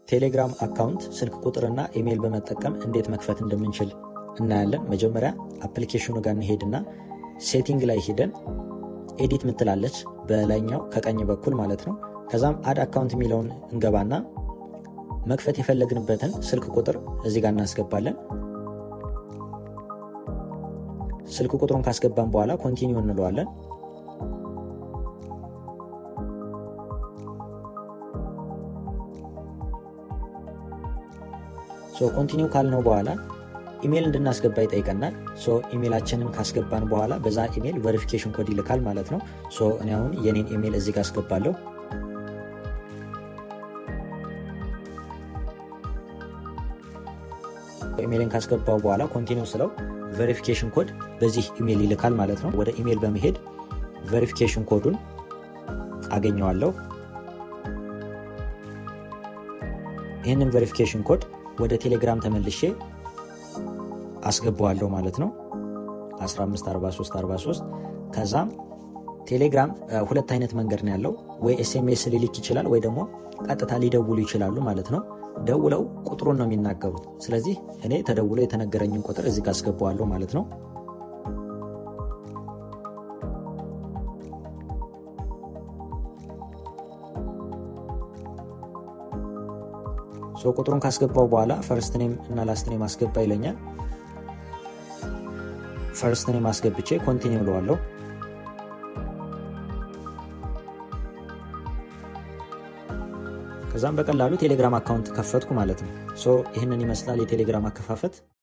ቴሌግራም account ስልክ ቁጥርና ኢሜይል በመጠቀም እንዴት መክፈት እንደምንችል እናያለን። መጀመሪያ application ኑ ጋር እንሄድና setting ላይ ሄደን edit ምትላለች በላይኛው ከቀኝ በኩል ማለት ነው። ከዛም add account የሚለውን እንገባና መክፈት የፈለግንበትን ስልክ ቁጥር እዚህ ጋር እናስገባለን። ስልክ ቁጥሩን ካስገባን በኋላ continue እንለዋለን። So continue ካልነው በኋላ ኢሜል እንድናስገባ ይጠይቀናል። So ኢሜላችንን ካስገባን በኋላ በዛ ኢሜል verification code ይልካል ማለት ነው። So እኔ አሁን የኔን ኢሜል እዚህ ጋር አስገባለሁ። ኢሜልን ካስገባው በኋላ continue ስለው verification code በዚህ ኢሜል ይልካል ማለት ነው። ወደ ኢሜል በመሄድ verification code ኡን አገኘዋለሁ። ይህንን verification code ወደ ቴሌግራም ተመልሼ አስገባዋለሁ ማለት ነው። 154343። ከዛም ቴሌግራም ሁለት አይነት መንገድ ነው ያለው። ወይ SMS ሊልክ ይችላል ወይ ደግሞ ቀጥታ ሊደውሉ ይችላሉ ማለት ነው። ደውለው ቁጥሩን ነው የሚናገሩት። ስለዚህ እኔ ተደውሎ የተነገረኝን ቁጥር እዚህ ጋር አስገባዋለሁ ማለት ነው። So ቁጥሩን ካስገባው በኋላ first name እና last name አስገባ ይለኛል። First name አስገብቼ continue እለዋለሁ። ከዛም በቀላሉ ቴሌግራም account ከፈትኩ ማለት ነው። So ይህንን ይመስላል የቴሌግራም አከፋፈት።